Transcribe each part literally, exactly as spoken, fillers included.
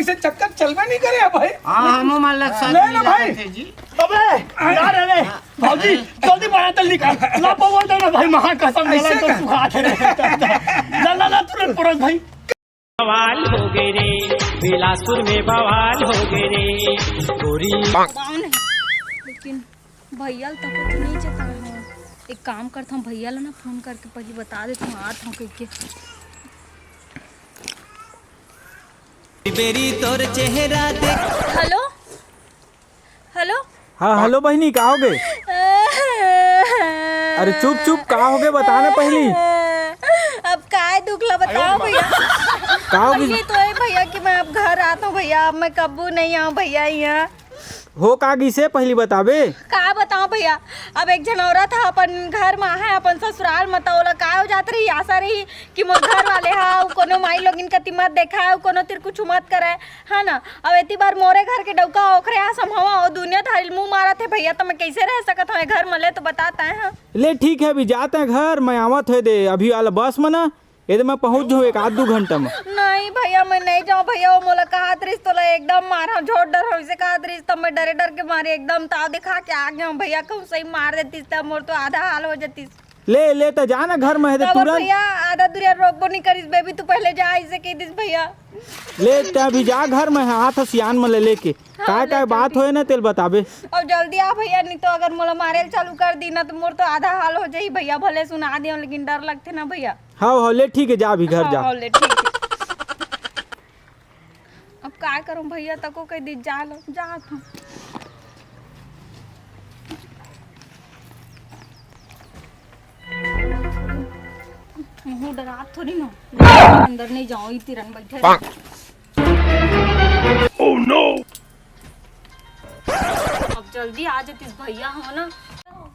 इसे चक्कर चलबे नहीं करे भाई। हाँ, हमो मन ला सब ले ना मिला भाई। थे जी। अबे, यार, अरे, भौजी, जल्दी बड़ा तेल निकाल। ला, बउआ, दे ना भाई, महा कसम, ऐसे तो का? सुखा थे रे। ला, ला, ला, तुरंत परोस भाई। बवाल हो गए रे, बिलासपुर में बवाल हो गए रे। गोरी। बताओ नहीं, लेकिन भैया ल तको तो नहीं चेता हूँ। एक काम करता हूँ, भैया ला ना फोन करके पहले बता देता हूँ, आत हूँ कह के। बेरी तोर चेहरा देख। Hello, hello. हाँ, हेलो बहिनी, का होगे? अरे चुप चुप, का होगे, बता ना पहली। अब काय दुख ला बताओ भैया। का होगे? पहली तो ये भैया कि मैं अब घर आता हूँ भैया, अब मैं कब्बू नहीं आऊँ भैया यहाँ। हो का गिसे, पहली बताबे? का बताओ भैया, अब एक झन औरत ह अपन घर म आहे, अपन ससुराल म, त ओला का हो जात रही, आशा रही कि मोर घर वाले ह अउ कोनो माई लोगिन कति मत देखाय, अउ कोनो तिर कुछु मत करय, है ना? अब एती बार मोरे घर के डउका ओखरे आसम हवा, ओ दुनिया धारी ल मुंह मारत हे भैया, त मैं कइसे रह सकत हव ए घर म? ले तो बता तैं ह। ले ठीक है, अभी जात है घर, मैं आवत है दे, अभी वाला बस म ना, एदे मैं पहुंच जाऊं एक आध दू घंटा म। नहीं भैया, मैं नहीं जाऊं भैया, वो मोला कहत रहिस तोला एकदम मारहूं, झोट डरहूं, इसे कहत रहिस, तब मैं डरे डर के मारे एकदम ताव दिखा के आ गया हूं भैया, कहूं सही मार देतिस त मोर तो आधा हाल हो जतिस। ले, ले त जा ना घर म हे त तब तुरंत। भैया आधा दूरिया रोकबो नहीं करिस, बेबी तू पहले जा, इसे कह दिस भैया। ले त अभी जा घर म हे, आत ह सियान मन ले लेके। हाँ, काय ले काय चल बात ठीक। होए ना तेल बताबे। अब जल्दी आ भैया, नहीं तो अगर मोला मारे ल चालू कर दी ना तो मोर तो आधा हाल हो जाही भैया, भले सुना दियो लेकिन डर लगथे ना भैया। हाव, हाव, ले ठीक है, जा अभी घर हाँ, जा। हाँ, ले, ठीक है। अब काय करूं भैया, तको कह दी, जा लो, जा तू। मुंह डरात थोड़ी ना, अंदर नहीं जाओ, इतनी रन बैठे रहो। Oh no! अब जल्दी आ जतिस भैया, हो ना,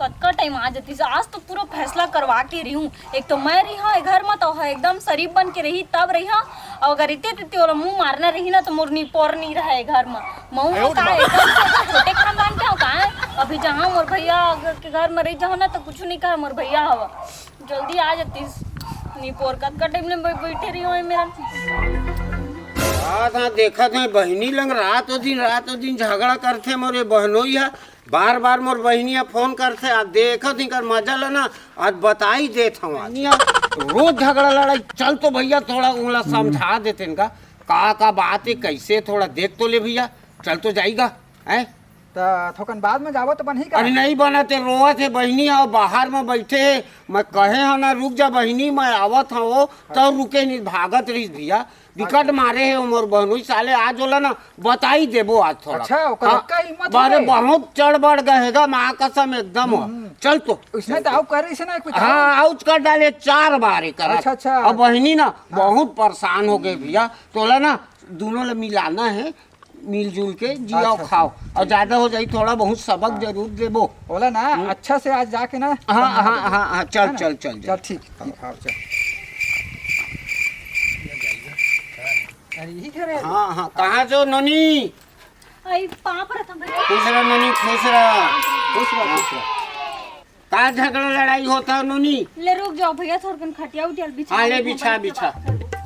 कतका टाइम आ जतिस। आज तो पूरा फैसला करवा के रही हूँ। एक तो मैं रही हूँ घर में तो है एकदम शरीफ बन के रही, तब रही हूँ। और अगर इतने तित्ती वाला मुंह मारना रही ना तो मोर निपोर नहीं रहे घर में। मऊ का एकदम से छोटे खानदान के हो का है? अभी जहाँ मोर भैया के घर में रही जाओ ना तो कुछ नहीं कहा मोर भैया हवा। जल्दी आ जातिस। निपोर कतका टाइम ले बै-, बैठे रही हो मेरा। रात हाँ देखत है बहिनी लंग रात ओ दिन, रात ओ दिन झगड़ा करथे मोर ये बहनोई है। बार बार मोर बहिनी ह फोन करथे, आज देखत ही कर मजा ल ना, आज बताई देत हूँ। आज रोज झगड़ा लड़ाई। चल तो भैया थोड़ा ओला समझा देते इनका, का का बात है, कैसे थोड़ा देख तो ले भैया, चल तो जाएगा। हैं? त थोकन बाद में जाबो त बनही का? अरे नहीं बना, ते रोवत हे बहिनी, अउ बाहर में बैठे हे। मैं कहे हव ना, रुक जा बहिनी, मैं आवत हव, तब रुके नहीं, भागत रहिस भैया। बिकट मारे हे ओ मोर बहनोई साले, आज ओला ना बताई देबो आज थोड़ा। अच्छा, ओकर हाँ, अतका हिम्मत हो अरे गए? बहुत चढ़ बढ़ गए हे गा, माँ कसम एकदम हो। हम्म। चल तो। उसने तो आउ कर रही से ना एक हाँ, आउच कर डाले चार बार एकर। अच्छा, अच्छा। अब बहिनी ना हाँ। बहुत परेशान हो गए भैया, तोला ना दोनों ला मिलाना है। मिलजुल के जियो, अच्छा, खाओ। अच्छा। और ज्यादा हो जाई, थोड़ा बहुत सबक हाँ। जरूर देबो। बोला ना, हम्म। अच्छा से आज जाके ना हाँ, हाँ, हाँ, हाँ, चल, है ना? चल, चल, चल, चल। ठीक, ठीक, हाँ, चल। अरे, यही घर है। हाँ, हाँ, कहाँ जो नोनी? आई, पाँव परत हूँ भैया। खुश रह नोनी, खुश रह। खुश रह, खुश रह। का झगड़ा लड़ाई होता नोनी? ले रुक जाओ भैया, थोड़कन खटिया उटिया बिछा हाँ, ले लेते हैं, बिछा, बैठ के बिछा। बात कर लेते हैं।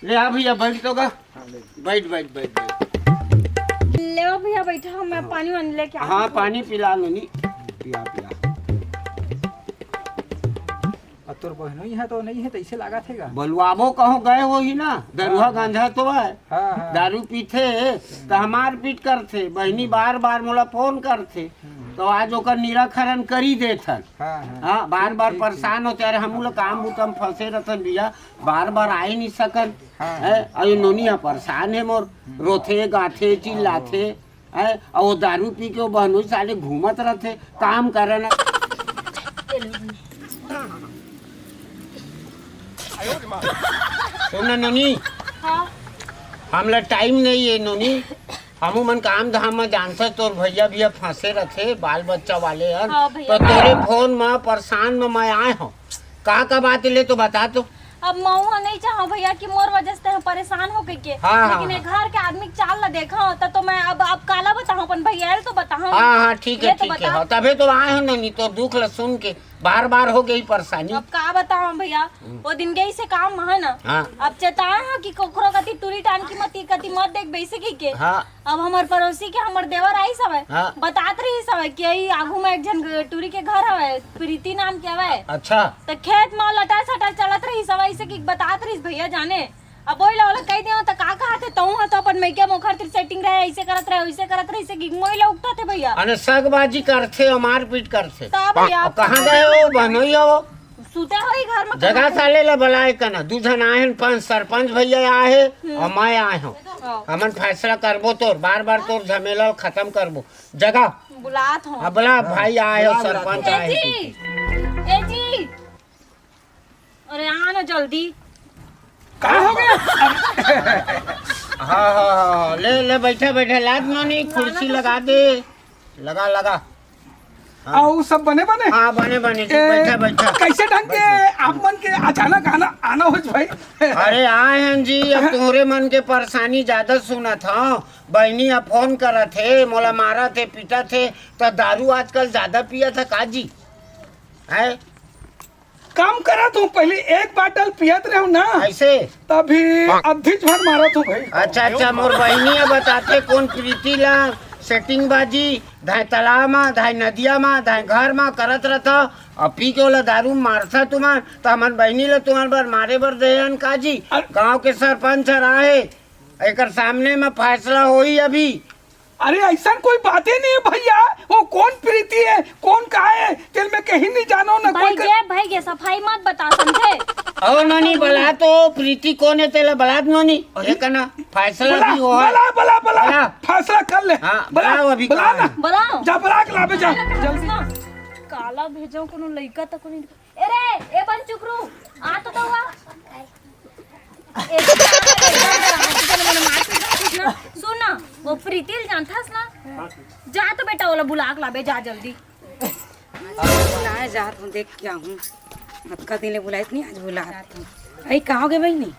ले आ भैया, बैठ तो गा। हाँ, ले। बैठ, बैठ, बैठ, बैठ। ले आओ भैया, बैठा, मैं हाँ। पानी वानी लेके आती हाँ, हूँ। पानी पिला नोनी। पिया, पिया। अब तोर बहनोई है तो नहीं है, तो इसे लागत है गा? बलुआबो कहूँ गए होही ना, दरुहा हाँ, हाँ। गांजा तो है। हाँ, हाँ। दारू पीथे, तो हमार पीट करथे। बहिनी बार बार मोला फोन करथे, हम्म। तो आज ओकर निराकरण करी देथन। हाँ, हाँ। हाँ, बार ठीक, बार ठीक, परेशान ठीक। होथे, अरे हमू ला काम बुता म फंसे रहथन भैया, बार बार आए नहीं सकन। हाँ, हैं? हाँ। अउ ये नोनी ह परेशान हे मोर, हम्म। रोथे, गाथे, चिल्लाथे। हैं? अउ वो दारू पी के वो बहनोई साले घूमत रहथे, काम करे ना। सुन ना नोनी, हाँ। हमला टाइम नहीं है नोनी, हमू मन काम धाम में जानथस, तोर भैया भी अब फंसे रथे, बाल बच्चा वाले हन। हाँ भैया। तो तोरे फोन में परेशान में मैं आए हूँ, का का बात ले तो बता तो। अब मऊ ह नहीं चाहो भैया कि मोर वजह से तैं परेशान हो गई के। हाँ, हाँ, लेकिन ये हाँ। घर के आदमी के चाल ला देखा होता तो मैं अब, अब काला बताऊं अपन भैया ल तो बताऊं। हाँ, हाँ, ठीक है, ये तो ठीक है। बता। हाँ, तबे तो आए हैं ना, नहीं तो दुख ला सुन के बार बार हो गई परेशानी। अब का बताओ भैया, वो दिन गई से काम में है ना। हाँ। अब चेताए हो कि कोखरो कति टूरी टान की मत, कति मत देख बैसे की के। हाँ। अब हमार पड़ोसी के हमार देवर आई सवय, हाँ। बतात रही सवय कि यही आगू में एक जन टूरी के घर हवय, प्रीति नाम के हवय। अच्छा। तो खेत में लटर सटर चलत रही सवय, इसे कि बतात रही भैया जाने। अब ओई ला ओला कह दियो त का कहा थे, तहूं ह तो अपन मइके मोखर तिर सेटिंग रहे, ऐसे करत रहे, वैसे करत रहे, इसे गिगमोई ला उगता थे भैया। अने सगबाजी करथे और मारपीट करथे। त भैया अब कहाँ गए हो बहनोई हो? सुते हो ही घर में जगह कहाँ? साले ला बुलाए कना, दू झन आए हैं, पंच सरपंच भैया आए हैं हम्म। और मैं आए हूँ। हाँ। हमन फैसला करबो तोर, बार बार तोर झमेला खत्म करबो। जगह बुलात हूँ। अब बुला भाई आए हो, बुला, बुला, सरपंच बुला। आए ए हैं। जी, ए जी, अरे आ ना जल्दी। का हो गया? हाँ, हाँ, हाँ, ले, ले, बैठे, बैठे, लाद नोनी, कुर्सी लगा दे, लगा, लगा। हाँ। अउ सब बने, बने? हाँ, बने, बने जी, ए, बैठे, बैठे। कैसे ढंग के आप मन के अचानक आना, आना हो भाई? अरे आए हैं जी, अब तोहरे मन के परेशानी ज्यादा सुनत हूँ। बहनी अब फोन करत हे, मोला मारत हे, पीटत हे, त दारू आजकल ज्यादा पियत हे का जी? है? काम करत हूँ, पहले एक बाटल पियत रहूँ ना। ऐसे? तभी अद्धिच भर मारत हूँ भाई। अच्छा, अच्छा, मोर बहिनी ह बताथे कोन प्रीति ला सेटिंग बाजी, धाय तालाब मा, धाय नदिया मा, धाय घर मा करत रहता। अब पी के ओला दारू मारथा तुमन, त हमन बहिनी ला तुमन बर मारे बर दे हन का जी? अरे गांव के सरपंच हर आहे, एकर सामने मा फैसला होई अभी। अरे ऐसा कोई बात ही नहीं है भैया, वो कौन प्रीति है, कौन का है, तेल में कहीं नहीं जानो ना कोई भई कर- गे, भई गे, सफाई मत बता, समझे? अहो नोनी, बला तो प्रीति कौन है, तेला बला नोनी। अरे? एक ना फैसला बला, भी हो। बला, बला, बला, बला। फैसला कर ले। हाँ, बला, बला, अभी बला कहाँ ना। है? बला। जा बला के लाबे जा, जल्दी। काला भेजो कोनो लइका तक नहीं। ए रे, ए बन चुकरू, आ तो हुआ। ए, सुन ना, वो प्रीति ल जानथस ना? जा तो बेटा, ओला बुला के लाबे, जा जल्दी। आज बुलाए जात हूँ, देख के आहूँ। अतका दिन ले बुलाइत नहीं, आज बुलात हूँ। अई, कहाँ हो गए बहिनी?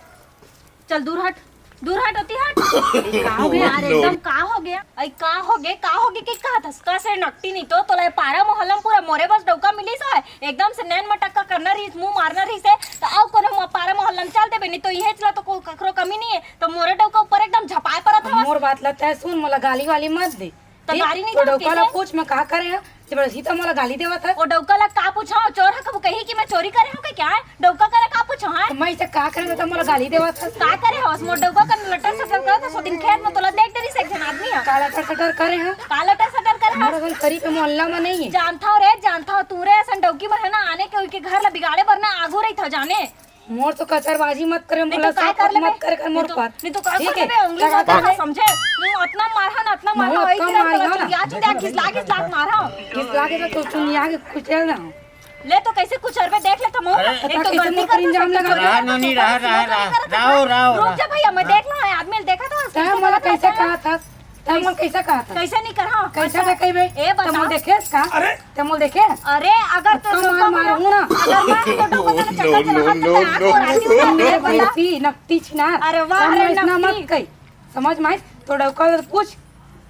चल दूर हट, दूर हट, ओती हट। का हो गया? यार, एकदम का हो गया? अई, का हो गया? का हो गया? के कहत हस? कस रे नकटी नहीं तो, तोला ये पारा मोहल्ला में पूरा मोरे बस डौका मिलिस है। एकदम से नैन मटक्का करना रहिस, मुंह मारना रहिस है, तो आओ कोनो म-, पारा मोहल्ला में चल देबे, नहीं तो इहे चला तो को-, ककरो कमी नहीं है, तो मोरे डौका ऊपर एकदम झपाए परत हवस। मोर बात ला तय सुन, मोला गाली वाली मत दे। तो ठीक? गाली नहीं तो देवत डौका ला कैसे? पूछ, मैं का करे हूँ? जबरदस्ती तो मोला गाली देवत है। ओ डौका ला का पूछो? चोर है, कबू कही कि मैं चोरी करे हूँ कि क्या है? डौका करे का पूछो है? तो मैं इसे का करे, तो मोला गाली देवत है। का करे हवस? मोर डौका का लटर सटर करे तो सो दिन खेत में तोला देख डरी से एक जन आदमी है। का लटर सटर करे है? का लटर सटर करे मोर हवस? असन करी पे मोहल्ला में नहीं है। जानता हो रे, जानता हो तू रे, असन डौकी में है ना, आने के उनके घर ला बिगाड़े बर ना आगू रही था जाने। मोर तो कचरबाजी मत करे, नहीं मोला तो काय कर लेबे? मत करे कर मोर नहीं तो, पर। नहीं तो का ठीक कर है? लेबे? उंगली लगा मत कर। समझे? हम्म, अतना मारहा ना, अतना मारहा, मोर ओई कम तेरा मारहा तोला ना। चुतिया, चुतिया, खिसला, खिसला के मारहा। खिसला के तो तू चुनिया के कुचल ना हो। ले तो कैसे कुचरबे, देख ले तो मोर। अरे, एक तो कैसे गलती मोर पर करता इल्जाम सब लगा? कुछ रहा, नोनी, रहा, रहा, रहा, रहा, रहा। रुक जा भैया, मैं देख ला, आदमी देखा था, तै मोला कैसे कहा था? तै मोला कैसे कहा था? कैसे नहीं कर, हाँ, कैसे अच्छा। देखे बे? ए, तै मोला बताओ। देखे का? अरे। तै मोला देखे? अरे, अगर तो तो मार, मार हूँ ना। अगर मैं तो डौका का चक्कर चला, तो मैं आपको राजी हूँ ना, मेरे बंदा। नकटी, नकटी छिनार। अरे वाह, तै मोला अरे इतना नकटी। मत कही। समझ में आइस? तो डौका ला पूछ,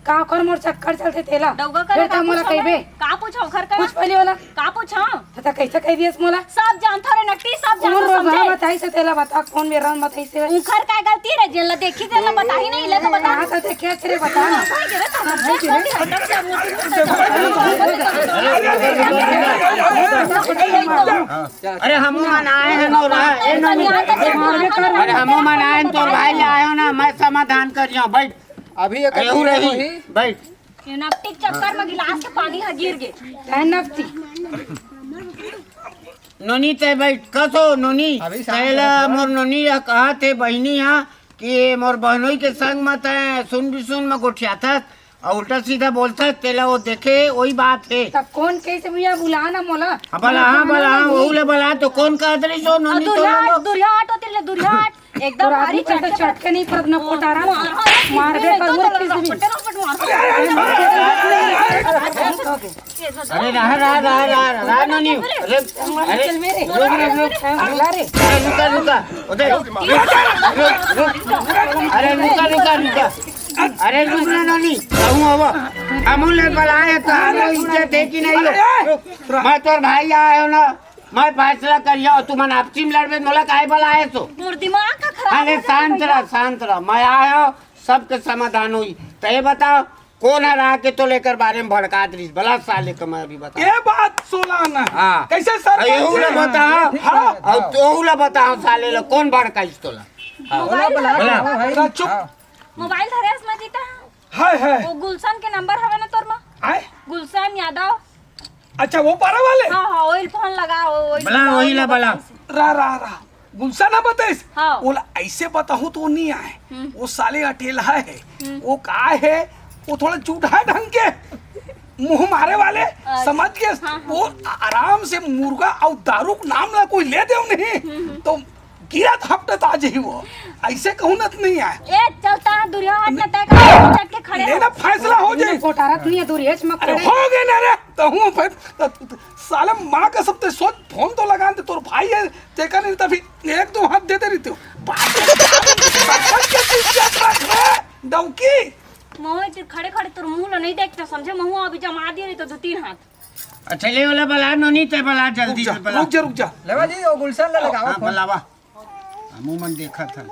का कर मोर चक्कर चलथे तेला। डौका करे फिर का तै मोला पूछो कहिबे? मैं? का पूछो ओखर का? पूछ पहले वाला। का पूछो? त तै कैसे कह दियस मोला? सब जानथो रे नकटी, सब कौन जानथो, रोजहा समझे? बताइस हे तेला बता, कौन बेरा में बताइस हे? उखर का गलती रे, जेला देखी तेला बताही नहीं, ले तो बता। कहाँ से देखे तेरे बता ना। भाई रे, तो हम नहीं रे। अरे हमू मन आए हैं नो रहा, ए नो, अरे हमू मन आए हैं, तोर भाई आए हो ना, मैं समाधान कर जाऊँ, बैठ। अभी एक अरे हो रही, बैठ। ये नकटी के चक्कर में गिलास के पानी ह गिर गे। तै नकटी। नोनी तै बैठ, कसो नोनी? अभी शांत तैला रहो। मोर नोनी ह कहा थे बहिनी हा कि मोर बहनोई के संग म तै सुन बिसुन म गोठियाथस अउ उल्टा सीधा बोलथस, तेला वो देखे, वही बात हे। तब कौन कैसे भैया बुला ना मोला? अब बला, हाँ, बला, हाँ, वहू ले बला, तो कौन कहत रही सो, नोनी तो दुरिया लोगो? दुरिया हट होती ले, दुरिया हट। एकदम तोर भारी आदमी चढ़ के चढ़ के नहीं परत ना, ओ, कोटारा मार, मार, मार दे, मार, करूँ तो किस दिन। रपटे, रपटे मार। अरे, रहा, रहा, रहा, रहा, रहा, नोनी। अरे, अरे, रुक, रुक, रुक, रुक। अरे, रुका, रुका। उधर, रुक, रुक। अरे, रुका, रुका, रुका। अरे रुक ना नोनी, कहूँ हव। हमू ले बलाए तो हमरो इज्जत हे कि नहीं हो? अरे, ए! मैं तोर भाई आए हो ना, मैं फैसला करिया, तुमन आपसी में लड़बे, मोला काहे बलाए तो? मोर दिमाग का खराब अरे हो गया शांत भैया। रह, शांत रह, मैं आए हो, सबके समाधान होई। तो ये बताओ, कौन हर आके तो लेकर बारे में भड़कात रहीस? बला साले का मैं अभी बता। ये बात सोला ना। हाँ। कैसे सर अरे, यहू ला बता। हाँ। और तोहू ला बता, साले ला कौन भड़काइस तोला? हाँ। मोबाइल बला, धरे बला। हस? बला, भाई। बला, चुप। हाँ। मोबाइल धरे हस मजीता? हाय, हाय। वो गुलशन के नंबर हवे ना तोर मा? आय? गुलशन यादव। अच्छा, वो पारा वाले? हाँ, हाँ, ओइल फोन लगा, वो ओइल बला, लगा, वही ओइल ला लगा बला। कैसे? रा, रा, रा। गुलशन ना बताइस? हाँ। वो ला ऐसे बताहूँ तो नहीं आए। हम्म। वो साले अटेला है। हम्म। वो का है? वो थोड़ा चूढ़ा ढंग के मुंह मारे वाले, अच्छा। समझ के हाँ, हाँ। वो आराम से मुर्गा और दारू के नाम ला कोई ले दे नहीं, हम्म, हम्म। तो गिरत हपटत आ जाही वो। ऐसे कहूँ न तो नहीं आए। ए, चलता है, दूरिया हट ना, तय कर, चट के खड़े ले हो। ना, फैसला हो जाए। कोटारत नहीं है, दूरिया मत अरे, खड़े। हो गए ना रे, तो हूँ फिर, तो, तो, साले माँ का सब ते सोच, फोन तो लगा दे, तोर भाई है, ते का नहीं, तभी एक दो हाथ देते रहते हो। बाप रे, बाप रे, सरपंच के चीज क्या बात है, डौकी। मोहित, खड़े खड़े तोर मुंह ला नहीं देखता, समझे? महुआ अभी जमा दिए रही तो दो तीन हाथ। अच्छा, ले वाला बला, नोनी, ते बला, जल्दी रुक जा, से बला। रुक जा, रुक जा। लेवा जी, वो गुलशन ला लगावा हाँ, फोन। बलावा। हमू मन देखत हन।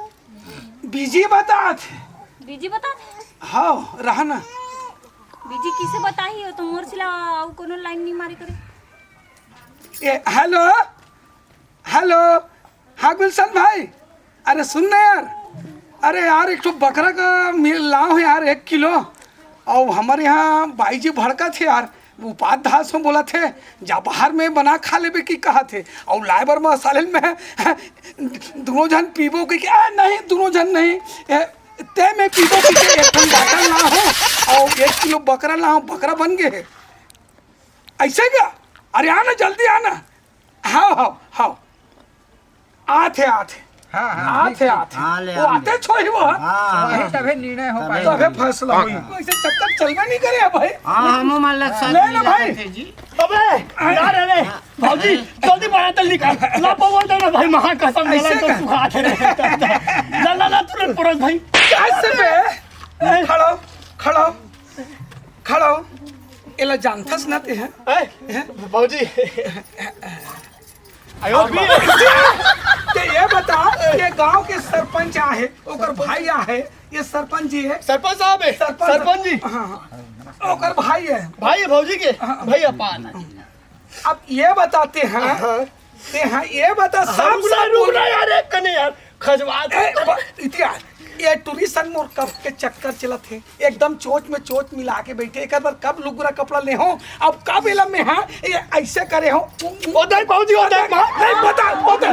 बिजी बतात हे। बिजी बतात हे? हाँ, रहा ना। बिजी किसे बताही हो? तो मोर सिला अउ कोनो लाइन नहीं मारे करे। ए, हेलो, हेलो, हाँ गुलशन भाई, अरे सुन ना यार, अरे यार, एक ठो बकरा का मिल लाओ यार, एक किलो। अउ हमर यहाँ बाई जी भड़कत हे यार, उपात धास में बोलत हे, जा बाहर में बना खा लेबे की कहत हे। अउ लाए बर मसाले में दुनों झन पीबो की, "आ, नहीं, दुनों झन नहीं, ए, ते में पीबो की के एक ठन बाटल लाओ, अउ एक किलो बकरा लाओ, बकरा बन गे हे।" ऐसे का? अरे आना, जल्दी आना। हाव, हाव, हाव। आथे, आथे। हाँ, हाँ, आथे, ठीक, ठीक। आथे। हाँ, ले वो आन आते दे। छोही वो, हाँ? हाँ, वही हाँ। तभे निर्णय हो तभे पाए। तभे फैसला होई। हाँ। कोई से चक्कर चलबे नहीं करे भाई। हाँ, हमू मन ला साथ ले ना मिला भाई। करते जी। अबे, हाँ। यार, अरे, हाँ। भौजी, हाँ। जल्दी बना तेल निकाल। ला, पवन दे ना भाई, महा कसम, ऐसे गला तो का? सुखा थे रे। ला, ला, ला, तुरंत परोस भाई। कैसे बे? ए। खड़ो, खड़ो, खड़ो। एला जानथस ना ते, हैं? ए, हैं? भौजी। आयो अभी। ते ये बता, ये गांव के सरपंच आहे, ओकर भाई आहे, ये सरपंच जी है। सरपंच साहब है, सरपंच। सरपंच जी। हाँ, हाँ। ओकर भाई है। भाई है भौजी के? हाँ। भैया पान। अब ये बताते हैं, हाँ। ते हाँ, ये बता, सब हमसे रुक ना यार, एक कने यार, खजवात। ए, ब-, इतिहास, ये टूरी सन मोर कब के चक्कर चलत हे। एकदम चोच में चोच मिला के बैठे। एक बार कब लुगरा कपड़ा ले हो, अब कब एला में, हाँ, ये ऐसे करे हो। ओ देख भौजी, ओ देख, माँ। नहीं, बता, बता।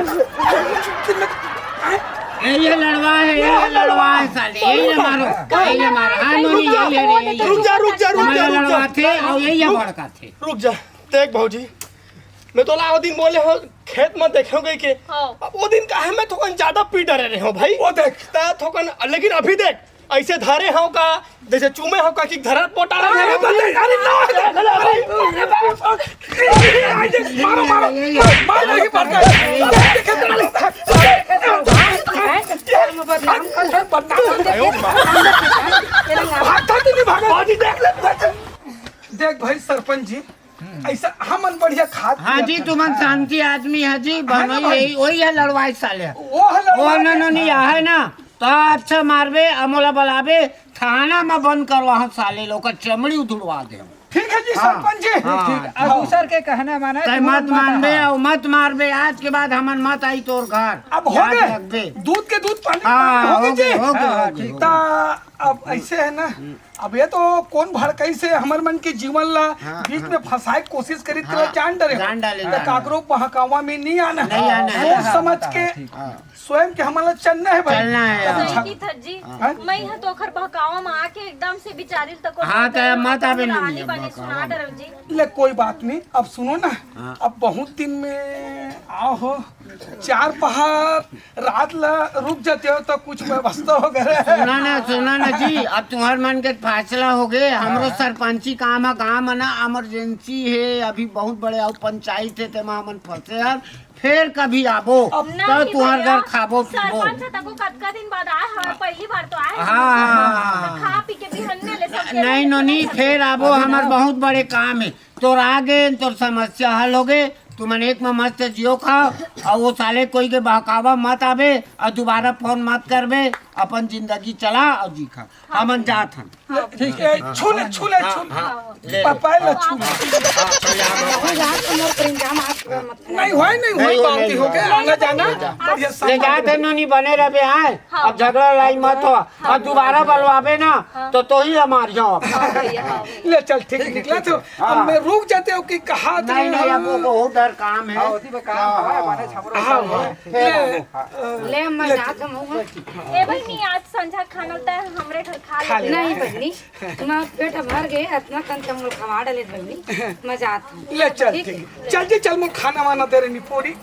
ए, ये लड़वा है, ये लड़वा है साले, यही ना मारो, यही ना मारो। हाँ, नोनी, यही है, यही है। रुक जा, रुक जा, रुक जा, मैं रुक जा। लड़वा थे, और यही है भड़का थे। रुक जा, देख भौजी, मैं तोला वो दिन बोले हो, खेत में देखे हो गई के। हाँ। अब वो दिन काहे मैं थोकन ज्यादा पी डरे रहे हो भाई। वो देख। ता थोकन, लेकिन अभी देख, ऐसे धरे हो का, जैसे चूमे हो का कि धरत पोटा रहे अरे हो। बता, अरे ना, अरे, अरे, अरे, अरे, अरे, मारो, मारो, मारो, मारो, मारो, मारो, बदनाम कर दे। भागता तो नहीं भागा। बाजी देख ले। देख भाई सरपंच जी, ऐसा हमन बढ़िया खात हाँ पियत जी, हन। तुमन शांति आदमी है जी, है ना बनोई भाई? यही, वही है लड़वाई साले। वो है लड़वाई। वो ना, ना, नहीं, है ना, तो अच्छा मारबे, अमोला बलाबे, थाना में बंद करवा हम साले लोग का चमड़ी उधड़वा दे। ठीक है जी, हाँ, सरपंच जी। हाँ, ठीक, ठीक। अब हाँ। दूसर के कहना माना, तय तुमन मत मत मानबे, हाँ। और मत मारबे, आज के बाद हमन मत आई तोर घर। अब हो याद गए। रखबे। दूध के दूध, पानी के हाँ, पानी, हो हो गए गए, जी। हो गए, हाँ, हो गए, ठीक। हो गए। ता अब ऐसे है ना, अब ये तो कौन भड़कई से हमर मन के जीवन ला हाँ, बीच हाँ। में फंसाए के कोशिश करित हाँ, तेला जान डरे हो। जान डाले, तो जान डाले। काकरो बहकावा में नहीं आना। नहीं आना है। सोच समझ के हाँ। स्वयं के हमन ला चलना है भाई। चलना है। तो अच्छा। सही की थर जी, हाँ। मैं ह तो ओखर बहकावा में आके एकदम से बिचारी तक हाँ, तो मत आवे कहानी नहीं, बानी बहकावा सुना में। डरल जी। ले कोई बात नहीं, अब सुनो ना, हाँ। अब बहुत दिन में आओ हो, चार पहाड़ रात ला रुक जाते हो तो कुछ व्यवस्था हो गए। सुना ना, सुना ना जी, अब तुम्हार मन के फैसला हो गए। हमरो हाँ। सरपंची काम है, काम है ना, इमरजेंसी है, अभी बहुत बड़े अउ पंचायत है, तेमा हमन फंसे हन। फेर कभी आबो, अब त नहीं तुंहर भैया, घर खाबो पीबो। सरपंच ह तको कतका दिन बाद आए हवय, पहली बार तो आए हवय। हाँ, हाँ, हाँ, हाँ। खा पी के बिहन्ने ले सब नहीं नोनी, फेर आबो, हमर बहुत बड़े काम हे। तोर आ गे, तोर समस्या हल हो गे, तुमन एक में मस्त जियो खाओ, अउ वो साले कोई के बहकावा मत आबे, अउ दुबारा फोन मत करबे, अपन जिंदगी चला अउ जी खा। हमन जात हन। ठीक है, छू ले, छू ले, छू ले। हाँ, ले ले। पापा ला छू ले। हाँ, तो यार, नहीं, होय नहीं, होय, नहीं, बात नहीं, हो गया, नहीं, आना जाना, नहीं, बढ़िया ले संभाल। जात हन नोनी, बने रहबे, आए। हाँ। अब झगड़ा लड़ाई मत हो, अब दोबारा बलवाबे ना, तो तोही हमार जाओ। हाँ भैया, हाँ भैया। ले चल, ठीक निकला तो। अब मैं रुक जाते हो कि कहा नहीं, नहीं, अब वो बहुत डर काम है। हाँ, उसी में काम है, बने छपरा हाँ, काम है। हाँ। ले, ले, मैं जात हूँ। ए बहिनी, आज संझा खाना त हमरे घर खा खा ले। ले। नहीं बहिनी, तुम्हारा पेट भर गए, इतना कन के हम लोग खवा डाले बहिनी, मैं जात हूँ। ले चल, ठीक ठीक। है। चल जी, चल, मैं खाना वाना दे रही पूरी।